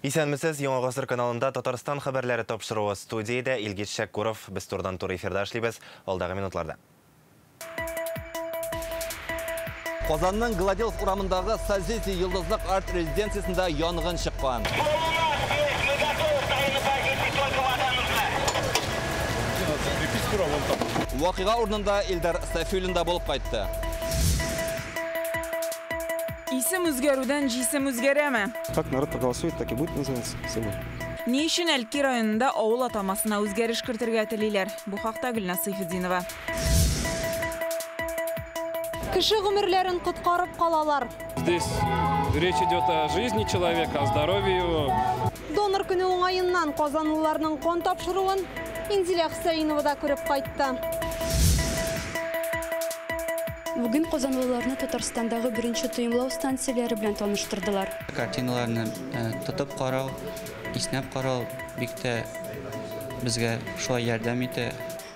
Исәнмесез, Яңа Гасыр каналында Татарстан хәбәрләре тапшыруы. Студиядә Илгиз Шәкуров. Без турыдан туры эфирда эшлибез. Алдагы минутларда. Казанның Гладилов урамындагы Созвездие Йолдызлык арт-резиденциясендә янгын чыккан. Вакыйга урынында Илдар Сафиуллин да булып кайтты. Исем үзгәрүдән җисем үзгәрәме? Как народ проголосует, так и будет называться село. Ни өчен Әлки районында авыл атамасына үзгәреш кертергә телиләр? Бу хакта Гөлназ Сәйфетдинова. Кеше гомерләрен коткарып калалар. Здесь речь идет о жизни человека, о здоровье его. Донор көне уңаеннан казанлыларның кан тапшыруын Инзилә Хөсәенова да күреп кайтты. Бүген казанлыларны Татарстандагы беренче тоемлау станцияләре белән таныштырдылар. Картиналарны тотып карау, иснәп карау бик тә безгә шулай ярдәм итә.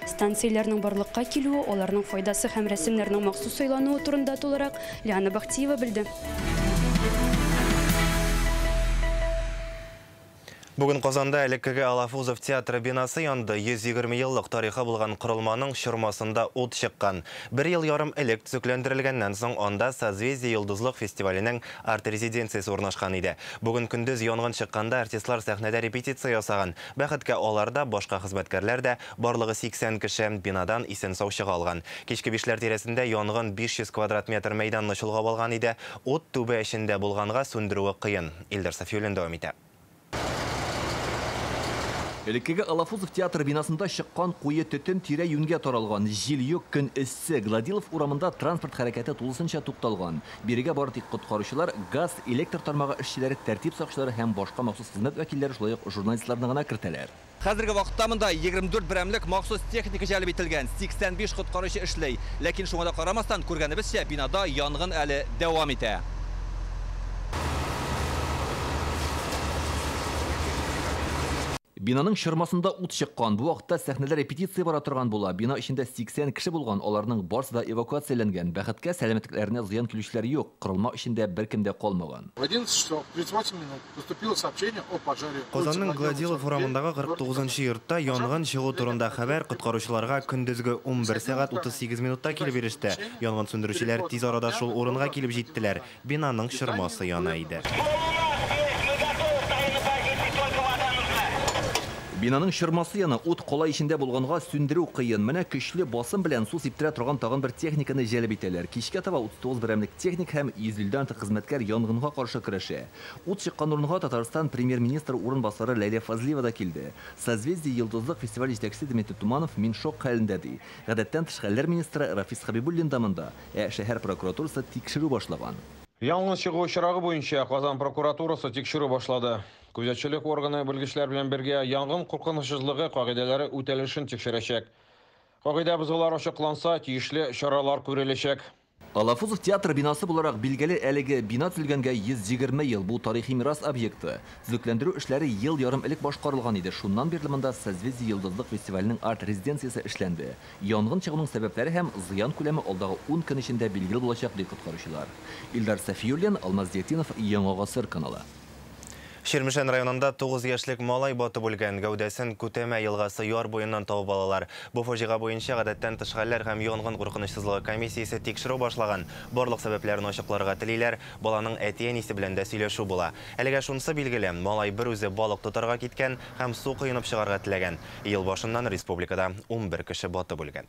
Станцияләрнең барлыкка килүе, аларның файдасы һәм рәсемнәрнең махсус сайлануы турында тулырак Лиана Бахтиева белде. Бүген Казанда элеккеге Алафузов театры бинасы янды. 120 еллык тарихы булган корылманың чормасында ут чыккан. Бер ел ярым элек төзекләндерелгәннән соң анда Созвездие Йолдызлык фестиваленең арт-резиденциясе урнашкан иде. Бүген көндез янгын чыкканда артистлар сәхнәдә репетиция ясаган. Бәхеткә алар да, башка хезмәткәрләр дә барлыгы 80 кеше бинадан исән-сау чыга алган. Кичке бишләр тирәсендә янгын 500 квадрат метр мәйданны чолгап алган иде. Ут түбә эчендә булганга сүндерүе кыен. Илдар Сафиуллин дәвам итә. Элеккеге Алафузов театры бинасында чыккан куе төтен тирә-юньгә таралган. Җил юк, көн эссе. Гладилов урамында транспорт хәрәкәте тулысынча тукталган. Бирегә бары тик коткаручылар, газ, электр тармагы эшчеләре, тәртип сакчылары һәм башка махсус хезмәт вәкилләре, шулай ук журналистларны гына кертәләр. Хәзерге вакытта монда 24 берәмлек махсус техника җәлеп ителгән, 85 коткаручы эшли. Ләкин шуңа да карамастан, күргәнебезчә, бинада янгын әле дәвам итә. Бинаның чормасында ут чыккан. Бу вакытта сәхнәдә репетиция бара торган була. Бина эчендә 80 кеше булган, аларның барысы да эвакуацияләнгән. Бәхеткә, сәламәтлекләренә зыян килүчеләр юк. Корылма эчендә беркем дә калмаган. В 11 часов 38 минут поступило сообщение о пожаре. Казанның Гладилов урамындагы 49 йортта янгын чыгу турында хәбәр коткаручыларга көндезге 11 сәгать 38 минутта килеп иреште. Янгын сүндерүчеләр тиз арада шул урынга килеп җиттеләр. Бинаның чормасы яна иде. Бинаның чормасы яна, ут калай эчендә булганга сүндерү кыен. Менә көчле басым белән су сиптерә торган тагын бер техниканы җәлеп итәләр. Кичкә таба 39 берәмлек техник һәм 150 артык хезмәткәр янгынга каршы көрәшә. Ут чыккан урынга Татарстан премьер-министры урынбасары Ләйлә Фазлиева да килде. Созвездие Йолдызлык фестивале җитәкчесе Дмитрий Туманов мин шок хәлендә ди. Гадәттән тыш хәлләр министры Рафис Хабибуллин да монда. Ә шәһәр прокуратурасы тикшерү башлаган. Янгын чыгу очрагы буенча Казан прокуратурасы тикшерү башлады. Күзәтчелек органы белгечләр белән бергә янгын куркынычсызлыгы кагыйдәләре үтәлешен тикшерәчәк. Кагыйдә бозулар ачыкланса, тиешле чаралар күреләчәк. Алафузов театры бинасы буларак билгеле әлеге бина төзелгәнгә 120 ел. Бу тарихи мирас объекты. Төзекләндерү эшләре ел ярым элек башкарылган иде. Шуннан бирле монда Созвездие Йолдызлык фестиваленең арт-резиденциясе эшләнде. Янгын чыгуның сәбәпләре һәм зыян күләме алдагы 10 көн эчендә билгеле булачак, ди коткаручылар. Илдар Сафиуллин, Алмаз Зиятдинов, Яңа Гасыр каналы. Чирмешән районында 9 яшьлек малай батып үлгән. Гәүдәсен Күтәмә елгасы яр буеннан табып алалар. Бу фаҗига буенча гадәттән тыш хәлләр һәм янгын куркынычсызлыгы комиссиясе тикшерү башлаган. Барлык сәбәпләрен ачыкларга телиләр. Баланың әти-әнисе белән дә сөйләшү була. Әлегә шунысы билгеле, малай бер үзе балык тотарга киткән һәм су коенып чыгарга теләгән. Ел башыннан республикада 11 кеше батып үлгән.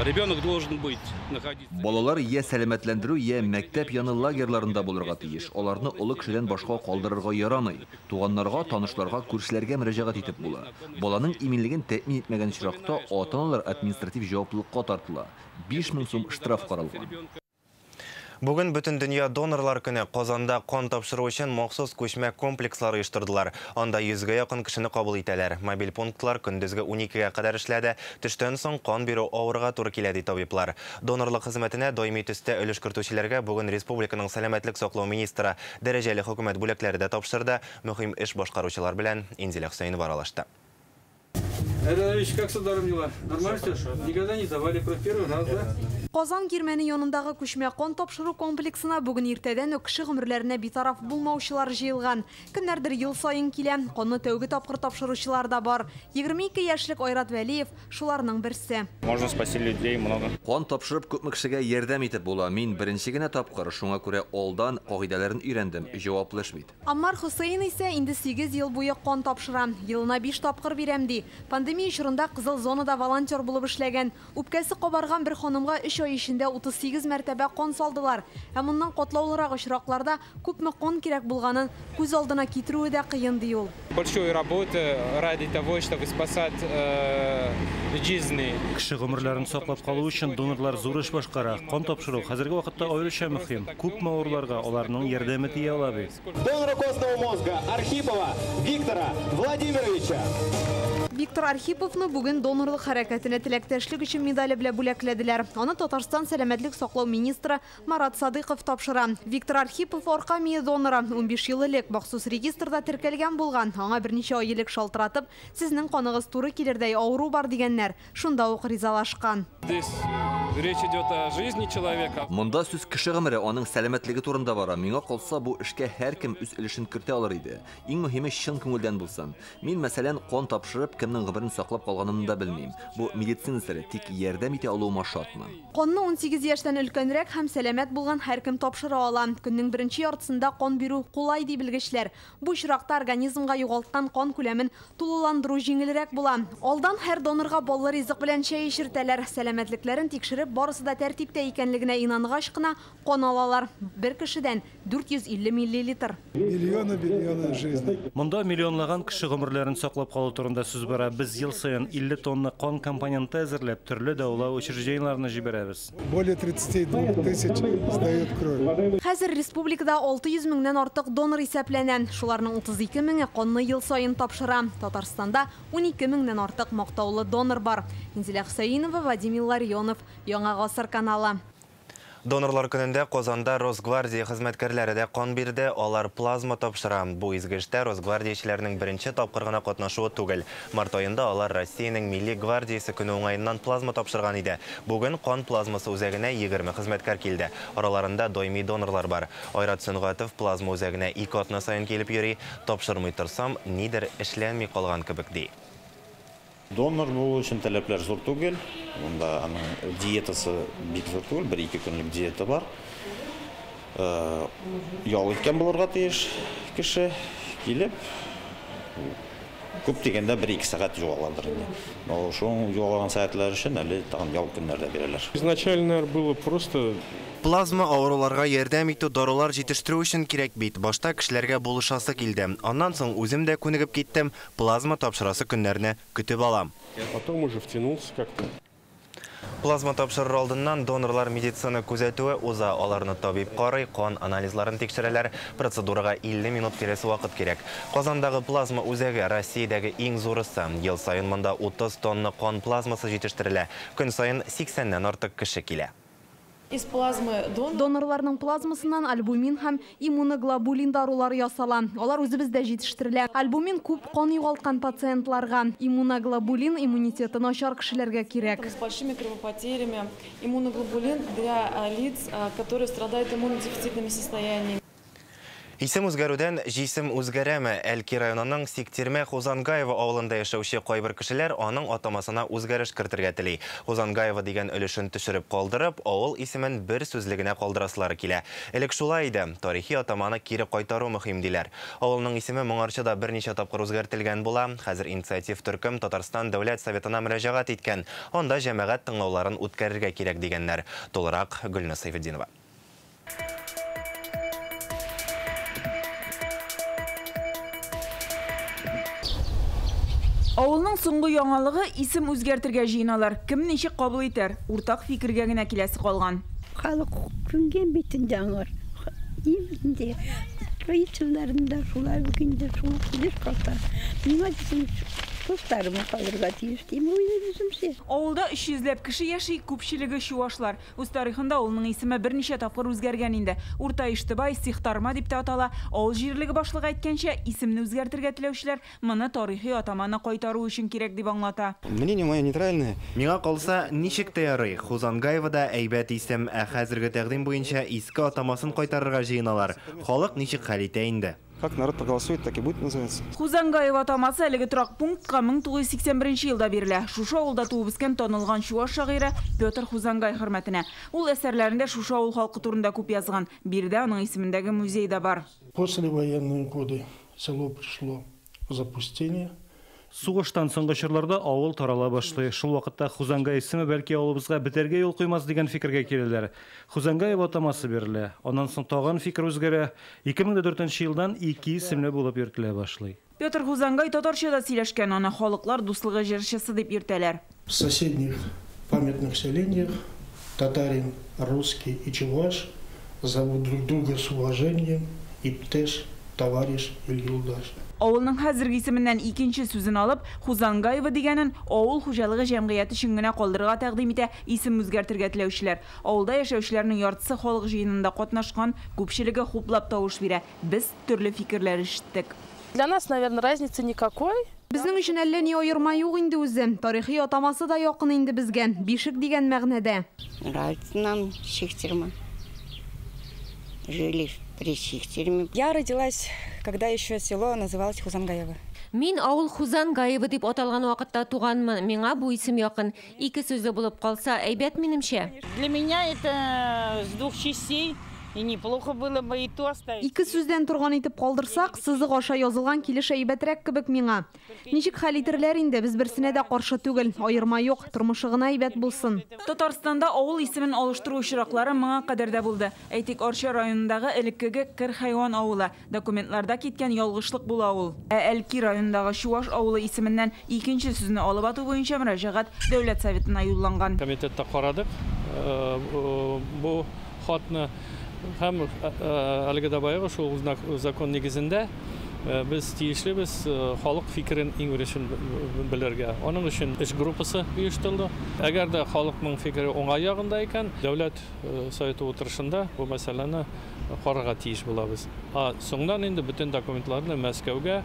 Ребенок должен быть, находиться. Балалар я сәламәтләндерү, я мәктәп яны лагерьларында булырга тиеш. Аларны олы кешедән башка калдырырга ярамый. Туганнарга, танышларга, күршеләргә мөрәҗәгать итеп була. Баланың иминлеген тәэмин итмәгән очракта ата-аналар административ җаваплылыкка тартыла. 5000 сум штраф каралган. Бүген бөтен дөнья донорлар көне. Казанда кан тапшыру өчен махсус күчмә комплекслар оештырдылар. Анда 100гә якын кешене кабул итәләр. Мобиль пунктлар көндезге 12гә кадәр эшләде. Төштән соң кан бирү авырга туры килә, ди табиблар. Донорлык хезмәтенә даими төстә өлеш кертүчеләргә бүген республиканың сәламәтлек саклау министры дәрәҗәле хөкүмәт бүләкләре дә тапшырды. Мөһим эш башкаручылар белән Инзилә Хөсәенова аралашты. Айдар Ильич, как с ударом дела? Нормально все? Никогда не давали, про первый раз, да? Казан Кирмәне янындагы күчмә кан тапшыру комплексына бүген иртәдән үк кеше гомерләренә битараф булмаучылар җыелган. Кемнәрдер ел саен килә, канны тәүге тапкыр тапшыручылар да бар. 22 яшьлек Айрат Вәлиев шуларның берсе. Можно спасти людей много. Кан тапшырып күпме кешегә ярдәм итеп була. Мин беренче генә тапкыр, шуңа күрә алдан кагыйдәләрен өйрәндем. Җаваплы эш бит. Аммар Хусейн исә инде 8 ел буе кан тапшыра. Елына 5 тапкыр бирәм ди. Пандемия чорында кызыл зонада волонтер булып эшләгән. Үпкәсе кабарган бер ханымга 3 ай эчендә 38 мәртәбә кан салдылар. Ә моннан катлаулырак очракларда күпме кан кирәк булганын күз алдына китерүе дә кыен ди ул. Большую работу ради того, чтобы спасать жизни. Кеше гомерләрен саклап калу өчен донорлар зур эш башкара. Кан тапшыру хәзерге вакытта аеруча мөһим. Күпме авыруларга аларның ярдәме тия ала бит. Донора костного мозга Архипова Виктора Владимировича. Виктор Архиповны бүген донорлык хәрәкәтенә теләктәшлек өчен медале белән бүләкләделәр. Аны Татарстан сәламәтлек саклау министры Марат Садыйков тапшыра. Виктор Архипов арка мие доноры. 15 ел элек махсус регистрда теркәлгән булган. Аңа берничә ай элек шалтыратып, сезнең каныгыз туры килердәй авыру бар дигәннәр. Шунда ук ризалашкан. Здесь речь идет о жизни человека. Монда сүз кеше гомере, аның сәламәтлеге турында бара. Миңа калса, бу эшкә һәркем үз өлешен кертә алыр иде. Иң мөһиме чын күңелдән булсын. Мин, мәсәлән, кан тапшырып, кемнең гомерен саклап калганын да белмим. Бу медицина сере, тик ярдәм итә алуыма шатмын. Канны 18 яшьтән өлкәнрәк һәм сәламәт булган һәркем тапшыра ала. Көннең беренче яртысында кан бирү кулай ди белгечләр. Бу очракта организмга югалткан кан күләмен тулыландыру җиңелрәк була. Алдан һәр донорга баллы ризык белән чәй эчертәләр. Сәламәтлекләрен тикшереп, барысы да тәртиптә икәнлегенә инангач кына кан алалар. Бер кешедән 450 миллилитр. Миллионы жизней. Монда миллионлаган кеше гомерләрен саклап калу турында сүз бара. Без ел саен 50 тонна кан компоненты әзерләп, төрле дәвалау учреждениеләренә җибәрәбез. Более 32 тысяч сдают кровь. Хәзер республикада 600 меңнән артык донор исәпләнә. Шуларның 32 меңе канны ел саен тапшыра. Татарстанда 12 меңнән артык мактаулы донор бар. Инзилә Хөсәенова, Вадим Илларионов, Яңа Гасыр каналы. Донорлар көнендә Казанда Росгвардия хезмәткәрләре дә кан бирде, алар плазма тапшыра. Бу изге эштә росгвардиячеләрнең беренче тапкыр гына катнашуы түгел. Март аенда алар Россиянең Милли гвардиясе көне уңаеннан плазма тапшырган иде. Бүген кан плазмасы үзәгенә 20 хезмәткәр килде. Араларында даими донорлар бар. Айрат Сөнгатов плазма үзәгенә 2 атна саен килеп йөри. Тапшырмый торсам, нидер эшләнми калган кебек ди. Донор булу өчен таләпләр зур түгел. Монда аның диетасы бик зур түгел, 1-2 көнлек диета бар. Ял иткән булырга тиеш кеше килеп, күп дигәндә 1-2 сәгать югаладыр инде. Но шул югалган сәгатьләр өчен әле тагын ял көннәр дә бирәләр. Изначально было просто Плазма авыруларга ярдәм итү, дарулар җитештерү өчен кирәк бит. Башта кешеләргә булышасы килде. Аннан соң үзем дә күнегеп киттем. Плазма тапшырасы көннәрне көтеп алам. Потом уже втянулся как-то. Плазма тапшырыр алдыннан донорлар медицина күзәтүе уза. Аларны табиб карый, кан анализларын тикшерәләр. Процедурага 50 минут тирәсе вакыт кирәк. Казандагы плазма үзәге Россиядәге иң зурысы. Ел саен монда 30 тонна кан плазмасы җитештерелә. Көн саен 80-нән артык кеше килә. Из плазмы донорларның плазмасыннан альбумин һәм иммуноглобулин дарулары ясала. Алар үзебездә җитештерелә. Альбумин күп кан югалткан пациентларга, иммуноглобулин иммунитеты начар кешеләргә кирәк. С большими кровопотерями иммуноглобулин для лиц, которые страдают иммунодефицитными состояниями. Исем үзгәрүдән җисем үзгәрәме? Әлки районының Сиктермә Хузангаева авылында яшәүче кайбер кешеләр аның атамасына үзгәреш кертергә тели. Хузангаева дигән өлешен төшереп калдырып, авыл исемен бер сүзлегенә калдырасылары килә. Элек шулай иде, тарихи атаманы кире кайтару мөһим диләр. Авылның исеме моңарчы да берничә тапкыр үзгәртелгән була. Хәзер инициатив төркем Татарстан Дәүләт Советына мөрәҗәгать иткән. Анда җәмәгать тыңлауларын үткәрергә кирәк дигәннәр. Тулырак Гөлназ Сәйфетдинова. Авылның соңгы яңалыгы исем үзгәртергә җыеналар. Кем ничек кабул итәр? Уртак фикергә генә киләсе калган. Халык күнгән бит инде аңар. Инде строительләрендә шулай бүген дә шул килеш калса. Миңа дисең Дусларым калырга тиеш дим уйлыйм үземчә. Авылда 300 ләп кеше яши, күпчелеге чуашлар. Үз тарихында авылның исеме берничә тапкыр үзгәргән инде. Урта Иштыбай, Сихтарма дип тә атала. Авыл җирлеге башлыгы әйткәнчә, исемне үзгәртергә теләүчеләр моны тарихи атаманы кайтару өчен кирәк дип аңлата. Мнение мое нейтральное. Миңа калса, ничек тә ярый. Хузангаева да әйбәт исем, ә хәзерге тәкъдим буенча иске атамасын кайтарырга җыеналар. Халык ничек хәл итә инде. Как народ проголосует, так и будет называться. Хузангаева атамасы әлеге торак пунктка 1981 елда бирелә. Шушы авылда туып үскән танылган чуаш шагыйре Петр Хузангай хөрмәтенә. Ул әсәрләрендә шушы авыл халкы турында күп язган. Биредә аның исемендәге музей да бар. Послевоенные годы село пришло в запустение. Сугыштан соңгы чорларда авыл тарала башлый. Шул вакытта Хузангай исеме бәлки авылыбызга бетәргә юл куймас дигән фикергә киләләр. Хузангаева атамасы бирелә. Аннан соң тагын фикер үзгәрә. 2004 елдан ике исемле булып йөртелә башлый. Петр Хузангай татарча да сөйләшкән, аны халыклар дуслыгы җырчысы дип йөртәләр. В соседних памятных селениях татарин, русский и чуваш зовут друг друга с уважением: иптеш, товарищ или юлдаш. Авылның хәзерге исеменнән икенче сүзен алып, Хузангаева дигәнен авыл хуҗалыгы җәмгыяте өчен генә калдырырга тәкъдим итә исем үзгәртергә теләүчеләр. Авылда яшәүчеләрнең яртысы халык җыенында катнашкан, күпчелеге хуплап тавыш бирә. Без төрле фикерләр ишеттек. Для нас, наверное, разницы никакой. Безнең өчен әллә ни аерма юк инде үзе. Тарихи атамасы да якын инде безгә. Бишек дигән мәгънәдә. Нравится нам Сихтерма. Жили при Сихтерме. Я родилась, когда еще село называлось Хузангаево. Мин авыл Хузангаево дип аталган вакытта туганмын. Миңа бу исем якын. Ике сүзле булып калса, әйбәт минемчә. Для меня это с двух частей. И неплохо было бы и то оставить. Ике сүздән торган итеп калдырсак, сызык аша язылган килеш әйбәтрәк кебек миңа. Ничек хәл итерләр инде, без берсенә дә каршы түгел. Аерма юк, тормышы гына әйбәт булсын. Татарстанда авыл исемен алыштыру очраклары моңа кадәр дә булды. Әйтик, Арча районындагы элеккеге Кыр-Хайван авылы. Документларда киткән ялгышлык була ул. Ә Әлки районындагы Чуаш авылы исеменнән икенче сүзне алып ату буенча мөрәҗәгать Дәүләт Советына юлланган. Комитетта карадык бу хатны. Һәм әлеге дә баягы шул закон нигезендә без тиешлебез халык фикерен иң беренче белергә. Аның өчен эш группасы оештырылды. Әгәр дә халыкның фикере уңай ягында икән, Дәүләт Советы утырышында бу мәсьәләне карарга тиеш булабыз. А соңдан инде бөтен документларны Мәскәүгә,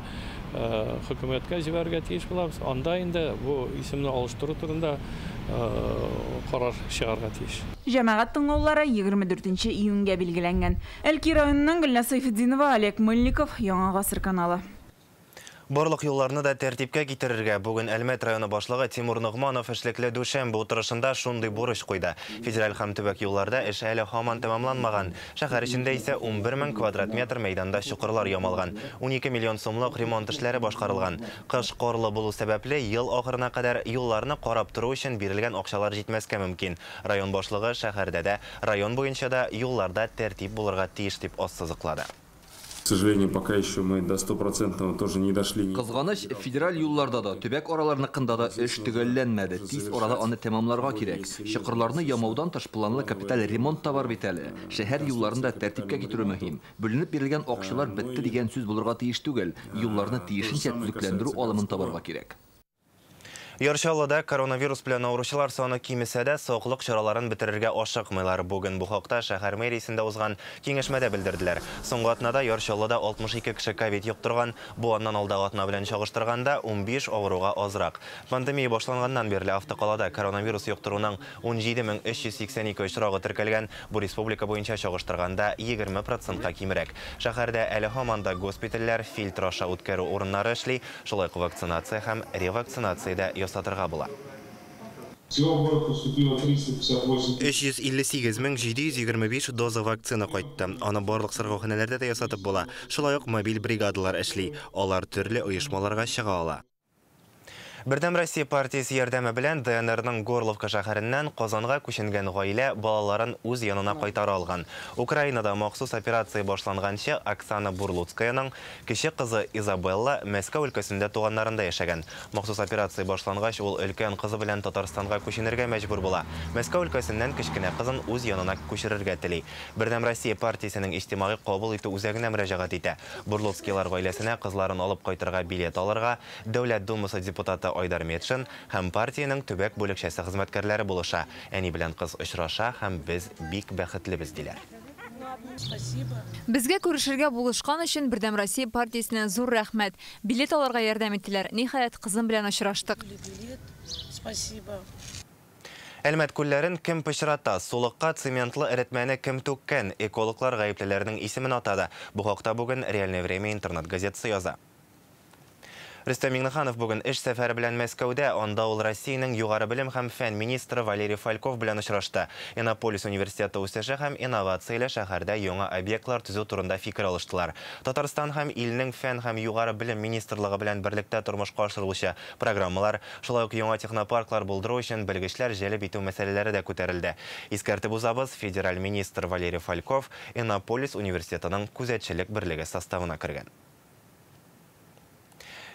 хөкүмәткә җибәрергә тиеш булабыз. Анда инде бу исемне алыштыру турында карар чыгарга тиеш. Җәмәгать тыңлаулары 24 июньгә билгеләнгән. Әлки районыннан Гөлназ Сайфетдинова, Олег Мыльников, Яңа Гасыр каналы. Барлык юлларны да тәртипкә китерергә бүген Әлмәт районы башлыгы Тимур Ногманов эшлекле дүшәмбе утырышында шундый бурыч куйды. Федераль һәм төбәк юлларда эш әле һаман тәмамланмаган. Шәһәр эчендә исә 11 мең квадрат метр мәйданда чокырлар ямалган. 12 миллион сумлык ремонт эшләре башкарылган. Кыш карлы булу сәбәпле ел ахырына кадәр юлларны карап тору өчен бирелгән акчалар җитмәскә мөмкин. Район башлыгы шәһәрдә дә, район буенча да юлларда тәртип булырга тиеш дип ассызыклады. К сожалению, пока еще мы до 100% тоже не дошли. Кызганыч, федераль юлларда да, төбәк араларыныкында да эш төгәлләнмәде. Тиз арада аны тәмамларга кирәк. Чокырларны ямаудан тыш планлы капиталь ремонт та бар бит әле. Шәһәр юлларын да тәртипкә китерү мөһим. Бүленеп бирелгән акчалар бетте дигән сүз булырга тиеш түгел. Юлларны тиешенчә төзекләндерү алымын табарга кирәк. Яр Чаллыда коронавирус белән авыручылар саны кимесә дә, саклык чараларын бетерергә ашыкмыйлар. Бүген бу хакта шәһәр мэриясендә узган киңәшмәдә белдерделәр. Соңгы атнада Яр Чаллыда 62 кеше ковид йоктырган. Бу аннан алдагы атна белән чагыштырганда 15 авыруга азрак. Пандемия башланганнан бирле автокалада коронавирус йоктыруның 17382 очрагы теркәлгән. Бу республика буенча чагыштырганда 20%ка кимрәк. Шәһәрдә әле һаман да госпитальләр, фильтр аша үткәрү урыннары эшли. Шулай ук вакцинация һәм ревакцинация дә ясатырга була. 358 725 доза вакцина кайтты. Аны барлык сырхауханәләрдә дә ясатып була. Шулай ук мобиль бригадалар эшли. Алар төрле оешмаларга чыга ала. Бердәм Россия партиясе ярдәме белән ДНРның Горловка шәһәреннән Казанга күченгән гаилә балаларын үз янына кайтара алган. Украинада махсус операция башланганчы Оксана Бурлуцкаяның кече кызы Изабелла Мәскәү өлкәсендә туганнарында яшәгән. Махсус операция башлангач, ул өлкән кызы белән Татарстанга күченергә мәҗбүр була. Мәскәү өлкәсеннән кечкенә кызын үз янына күчерергә тели. Бердәм Россия партиясенең иҗтимагый кабул итү үзәгенә мөрәҗәгать итә. Бурлуцкийлар гаиләсенә кызларын алып кайтырга билет алырга Дәүләт Думасы депутаты Айдар Метшин һәм партиянең төбәк бүлекчәсе хезмәткәрләре булыша. Әни белән кыз очраша һәм без бик бәхетлебез, диләр. Безгә күрешергә булышкан өчен Бердәм Россия партиясенә зур рәхмәт. Билет алырга ярдәм иттеләр. Ниһаять, кызым белән очраштык. Әлмәт күлләрен кем пычрата? Сулыкка цементлы эретмәне кем түккән? Экологлар гаеплеләрнең исемен атады. Бу хакта бүген Реальное время интернет-газетасы яза. Рөстәм Миңнеханов бүген эш сәфәре белән Мәскәүдә. Анда ул Россиянең югары белем һәм фән министры Валерий Фальков белән очрашты. Иннополис университеты үсеше һәм инновацияле шәһәрдә яңа объектлар төзү турында фикер алыштылар. Татарстан һәм илнең фән һәм югары белем министрлыгы белән берлектә тормышка ашырылучы программалар, шулай ук яңа технопарклар булдыру өчен белгечләр җәлеп итү мәсьәләләре дә күтәрелде. Искәртеп узабыз, федераль министр Валерий Фальков Иннополис университетының күзәтчелек берлеге составына кергән.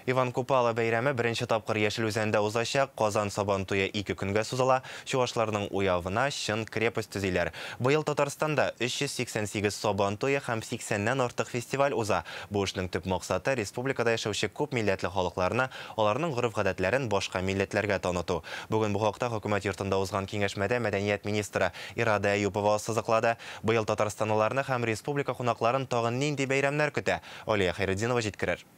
Иван Купала бәйрәме беренче тапкыр Яшел Үзәндә узачак. Казан Сабан туе 2 көнгә сузыла. Чуашларның уявына чын крепость төзиләр. Быел Татарстанда 388 Сабан туе һәм 80-нән артык фестиваль уза. Бу эшнең төп максаты республикада яшәүче күп милләтле халыкларны, аларның гореф-гадәтләрен башка милләтләргә таныту. Бүген бу хакта хөкүмәт йортында узган киңәшмәдә мәдәният министры Ирада Әюпова ассызыклады. Быел татарстанлыларны һәм республика кунакларын тагын нинди бәйрәмнәр көтә? Алия Хәйретдинова җиткерер.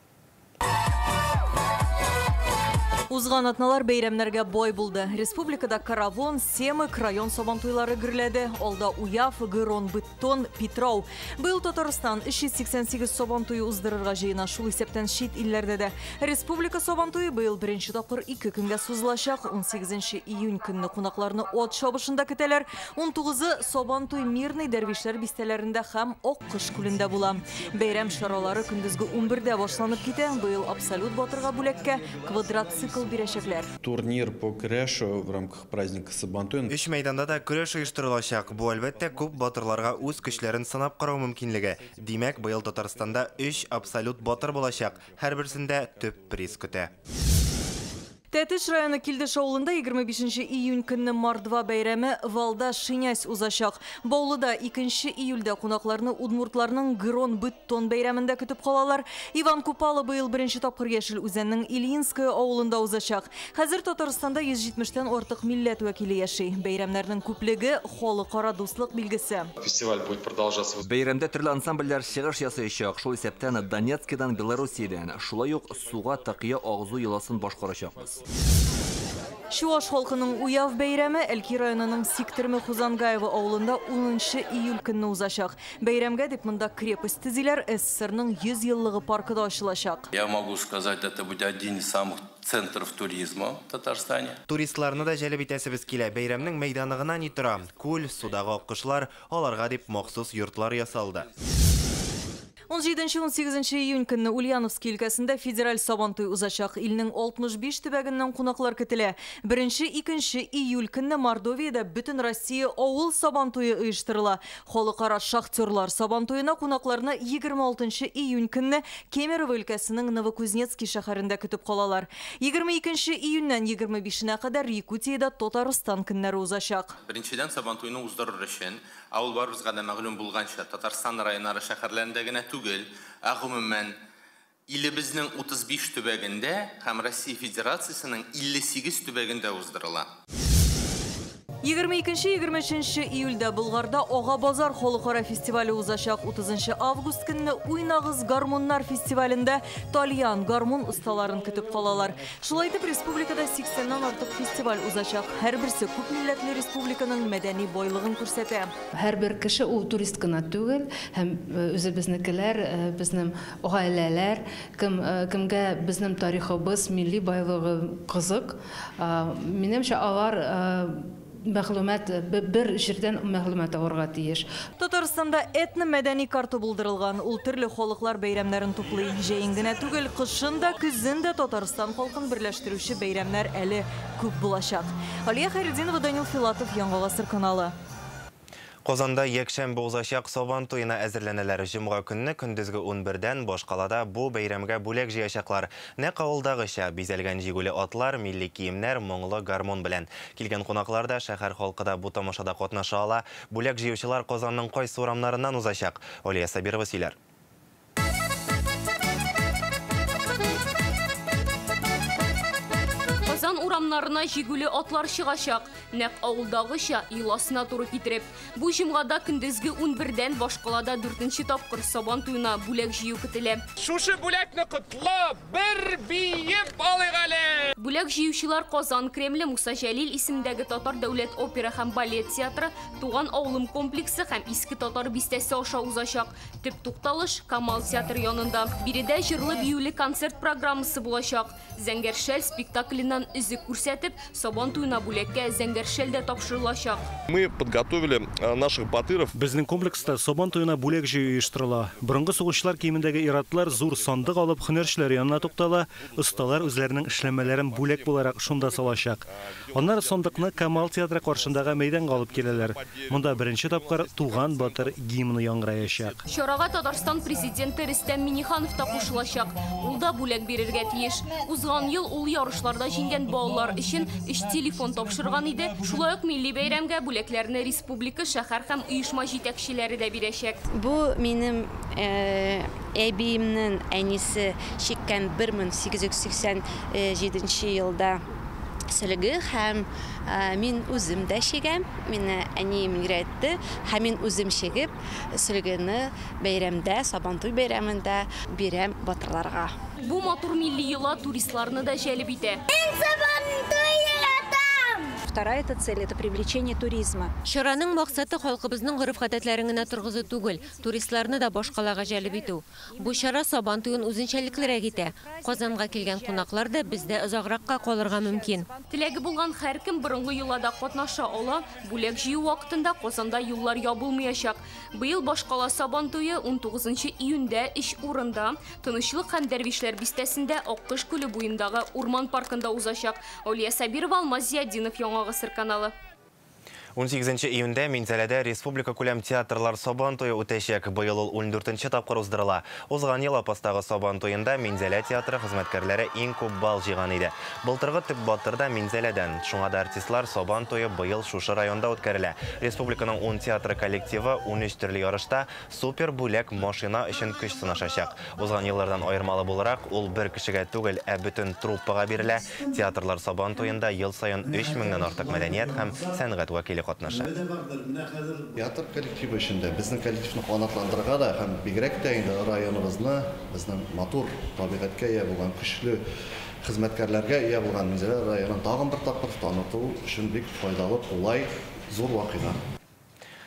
Узган атналар бәйрәмнәргә бай булды. Республикада Каравон, Семык, район сабантуйлары гөрләде. Алда Уяв, Гырон, Быттон, Питрау. Быел Татарстан 388 сабантуе уздырырга җыена, шул исәптән чит илләрдә дә. Республика сабантуе быел беренче тапкыр 2 көнгә сузылачак. 18 июнь көнне кунакларны ат чабышында көтәләр. 19-ы сабантуй Мирный дәрвишләр бистәләрендә һәм Аккош күлендә була. Бәйрәм чаралары көндезге 11-дә башланып китә. Быел абсолют батырга бүләккә квадроцикл бирәчәкләр. Турнир по көрәшу в рамках праздника Сабантуй. Өч мәйданда да көрәш оештырылачак. Бу әлбәттә күп батырларга үз көчләрен сынап карау мөмкинлеге. Димәк, быел Татарстанда 3 абсолют батыр булачак. Һәрберсендә төп приз көтә. Тәтеш районы Килдеш авылында 25 июнь көнне Мордва бәйрәме Валда Шинясь узачак. Баулыда 2 июльдә кунакларны удмуртларның Гырон Быттон бәйрәмендә көтеп калалар. Иван Купала быел беренче тапкыр Яшел Үзәннең Ильинское авылында узачак. Хәзер Татарстанда 170-тән артык милләт вәкиле яши. Бәйрәмнәрнең күплеге халыкара дуслык билгесе. Фестиваль будет продолжаться. Бәйрәмдә төрле ансамбльләр чыгыш ясаячак. Шул исәптән Донецкидан, Белоруссиядән. Шулай ук суга такыя агызу йоласын башкарачакбыз. Чуаш халкының Уяв бәйрәме Әлки районының Сиктерме Хузангаева авылында 10 июль көнне узачак. Бәйрәмгә дип монда крепость төзиләр, СССРның 100 еллыгы паркы да ачылачак. Я могу сказать, это будет один из самых центров туризма в Татарстане. Туристларны да җәлеп итәсебез килә. Бәйрәмнең мәйданы гына ни тора. Күл, судагы аккошлар, аларга дип махсус йортлар ясалды. 17-18 июнь көнне Ульяновский өлкәсендә федераль Сабантуй узачак. Илнең 65 төбәгеннән кунаклар көтелә. 1-2 июль көнне Мордовиядә бөтен Россия авыл Сабантуе оештырыла. Халыкара шахтерлар Сабантуена кунакларны 26 июнь көнне Кемерово өлкәсенең Новокузнецкий шәһәрендә көтеп калалар. 22 июньнән 25-нә кадәр Якутиядә Татарстан көннәре узачак. Беренчедән Сабантуйны уздырыр өчен авыл барыбызга да мәгълүм булганча Татарстан районнары шәһәрләрендә генә түгел, ә гомумән илебезнең 35 төбәгендә һәм Россия Федерациясенең 58 төбәгендә уздырыла. 22-23 июльдә Болгарда Ага базар халыкара фестивале узачак. 30 август көнне Уйнагыз гармуннар фестивалендә тальян гармун осталарын көтеп калалар. Шулай итеп республикада 80-нән артык фестиваль узачак. Һәрберсе күп милләтле республиканың мәдәни байлыгын күрсәтә. Һәрбер кеше ул турист кына түгел, һәм үзебезнекеләр, безнең гаиләләр, кемгә безнең тарихыбыз, милли байлыгы кызык. Минемчә, алар мәгълүмат, бер җирдән мәгълүмат алырга тиеш. Татарстанда этно-мәдәни карта булдырылган. Ул төрле халыклар бәйрәмнәрен туплый. Җәен генә түгел, кышын да, көзен дә Татарстан халкын берләштерүче бәйрәмнәр әле күп булачак. Алия Хәйретдинова, Данил Филатов, Яңа Гасыр каналы. Казанда якшәмбе узачак Сабан туена әзерләнәләр. Җомга көнне көндезге 11-дән башкалада бу бәйрәмгә бүләк җыячаклар. Нәкъ авылдагыча бизәлгән җигүле атлар, милли киемнәр, моңлы гармун белән. Килгән кунаклар да, шәһәр халкы да бу тамашада катнаша ала. Бүләк җыючылар Казанның кайсы урамнарыннан узачак? Алия Сабирова сөйләр. Казан урамнарына җигүле атлар чыгачак. Нәкъ авылдагыча йоласына туры китереп. Бу җомгада көндезге 11-дән башкалада 4нче тапкыр Сабан туена бүләк җыю көтелә. Шушы бүләкне котлап, бер биеп алыйк әле! Бүләк җыючылар Казан Кремле, Муса Җәлил исемендәге Татар дәүләт опера һәм балет театры, Туган авылым комплексы һәм Иске Татар бистәсе аша узачак. Төп тукталыш Камал театры янында. Биредә җырлы-биюле концерт программасы булачак. Зәңгәр шәл спектакленнән өзек күрсәтеп, Сабан туена бүләккә зәңгәр шәл дә тапшырылачак. Мы подготовили наших батыров. Безнең комплекста Сабан туена бүләк җыю оештырыла. Борынгы сугышчылар киемендәге ир-атлар зур сандык алып һөнәрчеләр янына туктала, осталар үзләренең эшләмәләрен бүләк буларак шунда салачак. Аннары сандыкны Камал театры каршындагы мәйданга алып киләләр. Монда беренче тапкыр Туган батыр гимны яңгыраячак. Чарага Татарстан президенты Рөстәм Миңнеханов та кушылачак. Ул да бүләк бирергә тиеш. Узган ел ул ярышларда җиңгән балалар өчен 3 телефон тапшырган иде. Шулай ук милли бәйрәмгә бүләкләрне республика, шәһәр һәм оешма җитәкчеләре дә бирәчәк. Бу минем әбиемнең әнисе чиккән 1887 елда сөлге, һәм мин үзем дә чигәм. Мине әнием өйрәтте, һәм мин үзем чигеп сөлгене бәйрәмдә, Сабантуй бәйрәмендә бирәм батырларга. Бу матур милли йола туристларны да җәлеп итә. Мин Сабантуй яратам! Вторая цель это привлечение туризма. Чараның максаты халкыбызның гореф-гадәтләрен генә торгызу түгел, туристларны да башкалага җәлеп итү. Бу чара Сабан туен үзенчәлеклерәк итә. Казанга килгән кунаклар да бездә озагракка калырга мөмкин. Теләге булган һәркем борынгы йолада катнаша ала. Бүләк җыю вакытында Казанда юллар ябылмаячак. Быел башкала Сабан туе 19 июньдә 3 урында, Тынычлык һәм Дәрвишләр бистәсендә, Аккош күле буендагы урман паркында узачак. Алия Сабирова, Алмаз Зиятдинов, Яңа Гасыр каналы. 18 июньдә Минзәләдә республика күләм театрлар Сабан туе үтәчәк. Быел ул 14нче тапкыр уздырыла. Узган ел Апастагы Сабан туенда Минзәлә театры хезмәткәрләре иң күп балл җыйган иде. Былтыргы төп батыр да Минзәләдән. Шуңа да артистлар Сабан туе быел шушы районда үткәрелә. Республиканың 10 театры коллективы 13 төрле ярышта супер бүләк машина өчен көч сынашачак. Узган еллардан аермалы буларак, ул бер кешегә түгел, ә бөтен труппага бирелә. Театрлар Сабан туенда ел саен 3000-нән артык мәдәният һәм сәнгать вәкиле катнаша. Театр коллективы эчендә безнең коллективны канатландырырга да һәм бигрәк тә инде районыбызны, безнең матур табигатькә ия булган көчле хезмәткәрләргә ия булган Минзәлә районын тагын бер тапкыр таныту өчен бик файдалы, кулай, зур вакыйга.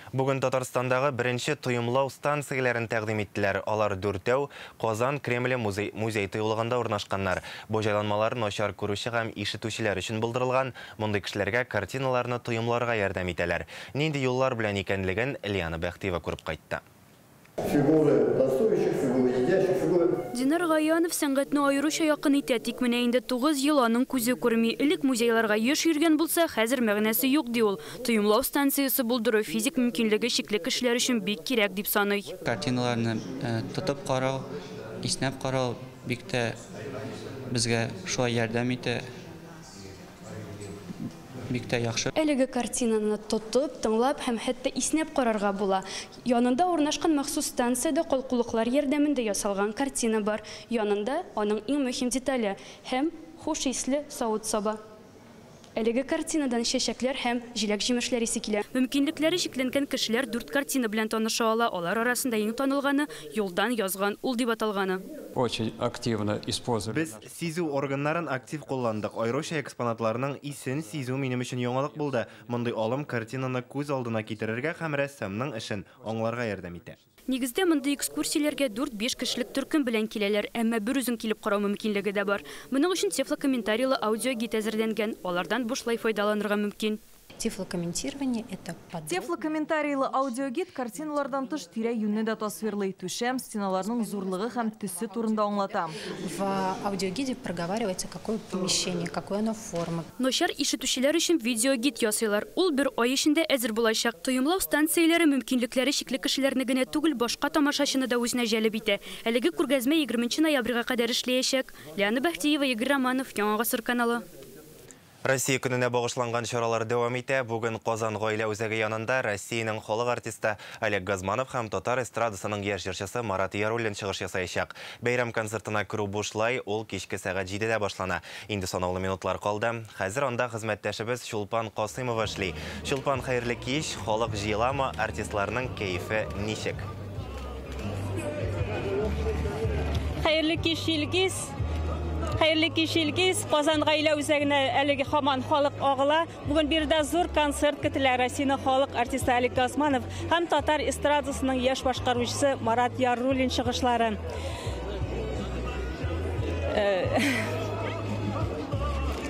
Бүген Татарстандагы беренче тоемлау станцияләрен тәкъдим иттеләр. Алар дүртәү Казан Кремле музей тыюлыгында урнашканнар. Бу җайланмалар начар күрүче һәм ишетүчеләр өчен булдырылган. Мондый кешеләргә картиналарны тоемларга ярдәм итәләр. Нинди юллар белән икәнлеген Лиана Бәхтиева күреп кайтты. Фигуры танцующих, фигуры едящих, фигуры... Динар Гаянов сәнгатьне аеруча якын итә, тик менә инде 9 ел аның күзе күрми. Элек музейларга еш йөргән булса, хәзер мәгънәсе юк, ди ул. Тоемлау станциясе булдыру физик мөмкинлеге чикле кешеләр өчен бик кирәк дип саный. Картиналарны тотып карау, иснәп карау бик тә безгә шулай ярдәм итә. Бик тә яхшы. Әлеге картинаны тотып, тыңлап һәм хәтта иснәп карарга була. Янында урнашкан махсус станциядә калкулыклар ярдәмендә ясалган картина бар. Янында аның иң мөһим детале һәм хуш исле савыт-саба. Әлеге картинадан чәчәкләр һәм җиләк-җимешләр исе килә. Мөмкинлекләре чикләнгән кешеләр 4 картина белән таныша ала. Алар арасында иң танылганы юлдан язган ул дип аталганы. Очень активно использовали. Без сизү органнарын актив кулландык. Аеруча экспонатларның исен сизү минем өчен яңалык булды. Мондый алым картинаны күз алдына китерергә һәм рәссамның эшен аңларга ярдәм итә. Нигездә мондый экскурсияләргә 4-5 кешелек төркем белән киләләр, әмма бер үзең килеп карау мөмкинлеге дә бар. Моның өчен тефлокомментарийлы аудиогид әзерләнгән, алардан бушлай файдаланырга мөмкин. Тифлокомментирование – это Тифлокомментарийлы аудиогид картиналардан тыш тирә-юньне дә тасвирлый. Түшәм, стеналарның зурлыгы һәм төсе турында аңлата. В аудиогиде проговаривается, какое помещение, какой оно формы. Начар ишетүчеләр өчен видеогид ясыйлар. Ул бер ай эчендә әзер булачак. Тоемлау станцияләре мөмкинлекләре чикле кешеләрне генә түгел, башка тамашачыны да үзенә җәлеп итә. Әлеге күргәзмә 20 ноябрьгә кадәр эшләячәк. Лиана Бәхтиева, Игорь Романов, Яңа Гасыр каналы. Россия көненә багышланган чаралар дәвам итә. Бүген Казан гаилә үзәге янында Россиянең халык артисты Олег Газманов һәм татар эстрадасының яшь җырчысы Марат Яруллин чыгыш ясаячак. Бәйрәм концертына керү бушлай, ул кичке сәгать 7-дә башлана. Инде санаулы минутлар калды. Хәзер анда хезмәттәшебез Чулпан Касыймова эшли. Чулпан, хәерле кич, халык җыеламы, артистларның кәефе ничек? Хәерле кич, Илгиз. Хәерле кич, Илгиз. Казан гаилә үзәгенә әлеге һаман халык агыла. Бүген биредә зур концерт көтелә. Россиянең халык артисты Олег Газманов һәм татар эстрадасының яшь башкаручысы Марат Яруллин чыгышлары.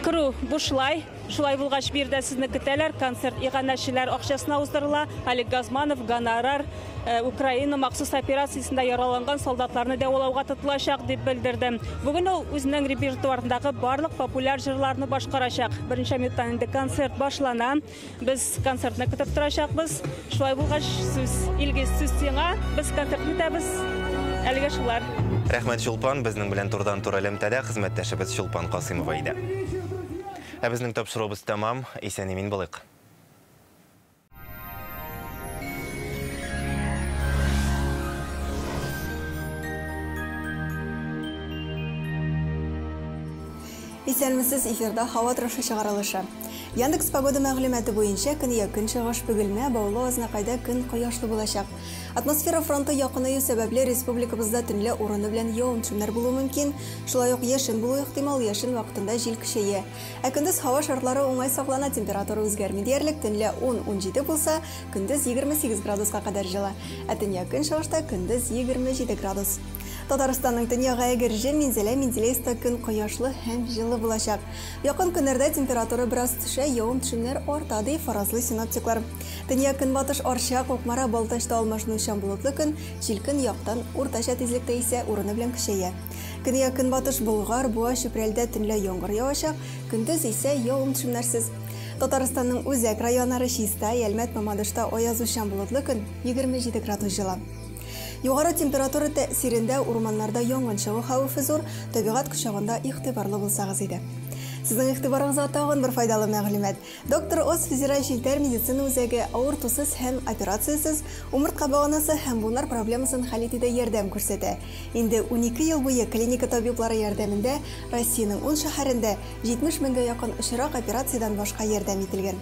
Керү бушлай. Шулай булгач, биредә сезне көтәләр. Концерт иганәчеләр акчасына уздырыла. Олег Газманов гонорар Украина махсус операциясендә яраланган солдатларны дәвалауга тотылачак дип белдерде. Бүген ул үзенең репертуарындагы барлык популяр җырларны башкарачак. Берничә минуттан инде концерт башлана. Без концертны көтеп торачакбыз. Шулай булгач, сүз Илгиз, сүз сиңа. Без концертны көтәбез. Әлегә шулар. Рәхмәт, Чулпан. Безнең белән турыдан-туры элемтәдә хезмәттәшебез Чулпан Касыймова иде. Ә безнең тапшыруыбыз тәмам. Исән-имин булыйк. Исәнмесез, эфирда һава торышы чыгарылышы. Яндекс погода мәгълүматы буенча көньяк көнчыгыш Бөгелмә, Баулы, Азнакайда көн кояшлы булачак. Атмосфера фронты якынаю сәбәпле республикабызда төнлә урыны белән явым-төшемнәр булуы мөмкин. Шулай ук яшен булуы ихтимал, яшен вакытында җил көчәя. Ә көндез һава шартлары уңай саклана, температура үзгәрми диярлек, төнлә 10-17 булса, көндез 28 градуска кадәр җылы. Ә төньяк көнчыгышта көндез 27 градус. Татарстанның төньягы Әгерҗе, Минзәлә, Менделеевта көн кояшлы һәм җылы булачак. Якын көннәрдә температура бераз төшә, явым-төшемнәр арта, ди фаразлый синоптиклар. Төньяк көнбатыш Арча, Кукмара, Балтачта алмашынучан болытлы көн, җил көньяктан уртача тизлектә исә урыны белән көчәя. Көньяк көнбатыш Болгар, Буа, Чүпрәлдә төнлә яңгыр явачак, көндез исә явым-төшемнәрсез. Татарстанның үзәк районнары Чистай, Әлмәт, Мамадышта аязучан болытлы көн, 27 градус җылы. Югары температура тәэсирендә урманнарда янгын чыгу хәвефе зур, табигать кочагында игътибарлы булсагыз иде. Сезнең игътибарыгызга тагын бер файдалы мәгълүмат. Доктор Оз федераль челтәр медицина үзәге авыртусыз һәм операциясез умыртка баганасы һәм буыннар проблемасын хәл итүдә ярдәм күрсәтә. Инде 12 ел буе клиника табиблары ярдәмендә Россиянең 10 шәһәрендә 70 меңгә якын очрак операциядән башка ярдәм ителгән.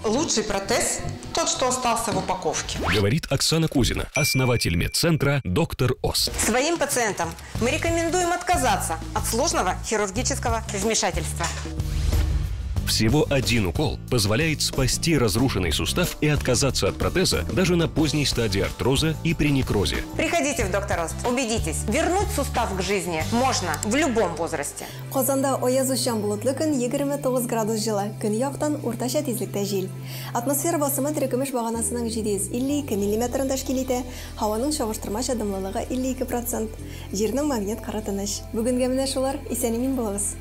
Лучший протез – тот, что остался в упаковке. Говорит Оксана Кузина, основатель медцентра «Доктор Оз». Своим пациентам мы рекомендуем отказаться от сложного хирургического вмешательства. Всего один укол позволяет спасти разрушенный сустав и отказаться от протеза даже на поздней стадии артроза и при некрозе. Приходите в Доктор Оз, убедитесь, вернуть сустав к жизни можно в любом возрасте. Казанда аязучан болытлы көн, 29 градус җылы, көньяктан уртача тизлектә җил. Атмосфера басымы терекөмеш баганасының 752 миллиметрын тәшкил итә, һаваның чагыштырмача дымлылыгы 52%. Җирнең магнит кыры тыныч. Бүгенгә менә шулар, исән-имин булыгыз.